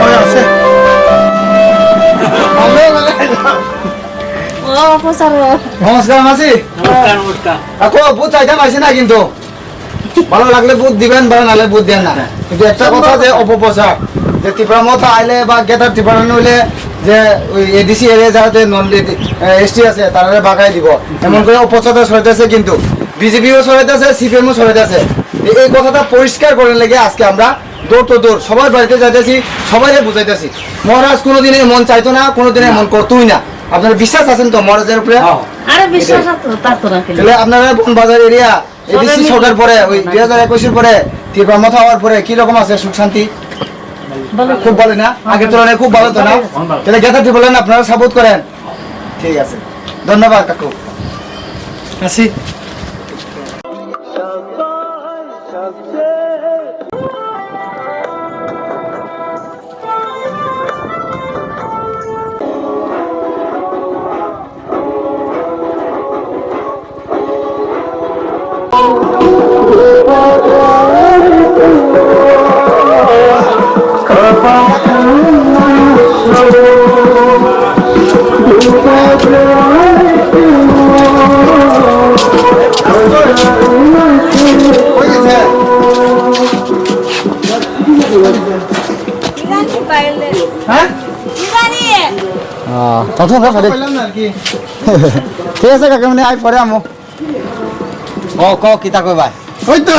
ওই আছে। ও, প্রচার। নমস্কার, মাসি। নমস্কার, নমস্কার। আকো, ভোট চাইতাম আইছি না কিন্তু। ভালো লাগলে ভোট দিবেন, ভালো না লাগলে ভোট দেন না। কিন্তু একটা কথা যে অপপ্রচার, যে ত্রিপুরা মথা আইলে বা গ্রেটার ত্রিপুরা হইলে যে ওই এডিসি এরিয়া যারা নন এসটি আছে, তারা বাগাই দিব। এমন করে অপপ্রচার ছড়াইতেছে কিন্তু। বিজেপিও ছড়াইতেছে, সিপিএমও ছড়াইতেছে। এ-, এই কথাটা পরিষ্কার করার লেগে আজকে আমরা ডোর টু ডোর সবার বাড়িতে যাইতেছি, সবাইকে বুঝাইতেছি। মহারাজ কোনোদিন এমন চাইতো না, কোনোদিন এমন করতোই না। আপনারা বিশ্বাস আছেন তো মহারাজের উপরে? হ্যাঁ। আরে বিশ্বাস আছে তো, তার তো রাখেন। তাহলে আপনারা বন বাজার এরিয়া এডিসি সরকার পরে, ওই দুই হাজার একুশের পরে, ত্রিপুরা মথা হওয়ার পরে কি রকম আছে সুখ শান্তি? ভালো। খুব ভালো না? আগের তুলনায় খুব ভালো তো না? তাহলে গ্রেটার ত্রিপুরা আপনারা সাপোর্ট করেন। ঠিক আছে, ধন্যবাদ কাকু। আসি। হ্যাঁ? আহ, তখন রে, ফেলে। পাইলাম না আর কি। ঠিক আছে, কাকা, মানে, আই পরে আমো। ও, ক, কিতা কইবা? ওই তো।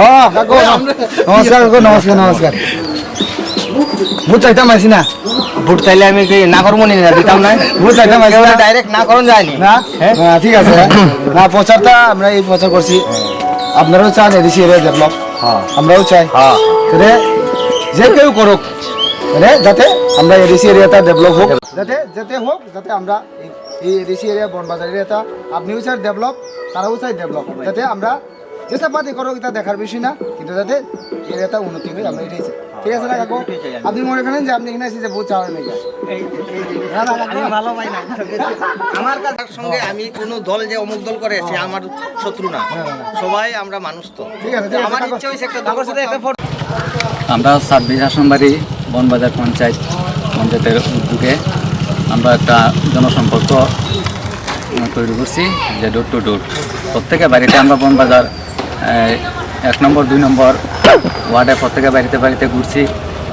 ও, কাকু, নমস্কার, কাকু, নমস্কার, নমস্কার। ভোট চাইতাম আইছি না। ভোট চাইলে আমি কি না করবো নি, না দিতাম না? ভোট চাইতাম আইছি না। ডাইরেক্ট না করুন যায়নি। না? হ্যাঁ? হ্যাঁ, ঠিক আছে। না, প্রচারটা আমরা এই প্রচার করছি। আপনারাও চান এডিসি এরিয়া ডেভেলপ। হ্যাঁ। আমরাও চাই। হ্যাঁ। তাহলে যে কেউ করুক, মানে যাতে আমরা এডিসি এরিয়াটা ডেভেলপ হোক, যাতে, যাতে হোক, যাতে আমরা এই, এই এডিসি এরিয়া, বনবাজার এরিয়াটা আপনিও চাই ডেভেলপ, তারাও চাই ডেভেলপ, যাতে আমরা যেসব পার্টি করুক এটা দেখার বিষয় না, কিন্তু যাতে এরিয়াটা উন্নতি হয়, আমরা এটাই চাই। ঠিক আছে না কাকু? আপনি মনে করেন যে আপনি এখানে এসে যে ভোট চাওয়ার নাকি? না, না, না, না। ভালো ভাই না। আমার কাছে সঙ্গে আমি কোনো দল যে অমুক দল করে, সে আমার শত্রু না। না, না, না। সবাই আমরা মানুষ তো। ঠিক আছে, ঠিক আছে, আমার কাকু। ইচ্ছা হয়েছে একটা দল করতাম। আমরা ছাব্বিশ আসনবাড়ি বনবাজার পঞ্চায়েত, পঞ্চায়েতের উদ্যোগে আমরা একটা জনসম্পর্ক, উম, তৈরি করছি, যে ডোর টু ডোর। প্রত্যেকে বাড়িতে আমরা বনবাজার, এই, এক নম্বর, দুই নম্বর ওয়ার্ডে প্রত্যেকে বাড়িতে বাড়িতে ঘুরছি।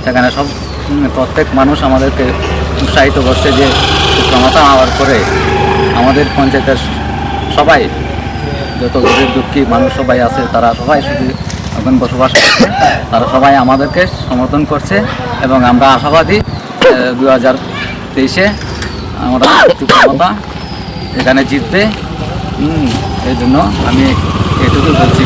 সেখানে সব, উম, প্রত্যেক মানুষ আমাদেরকে উৎসাহিত করছে যে ক্ষমতা হওয়ার পরে আমাদের পঞ্চায়েতের সবাই, যত গরিব দুঃখী মানুষ সবাই আছে, তারা সবাই শুধু এখন বসবাস করছে, তারা সবাই আমাদেরকে সমর্থন করছে এবং আমরা আশাবাদী, আহ, দু হাজার তেইশে আমরা একটু ক্ষমতা এখানে জিতবে। হুম, এই জন্য আমি এটুকুই বলছি।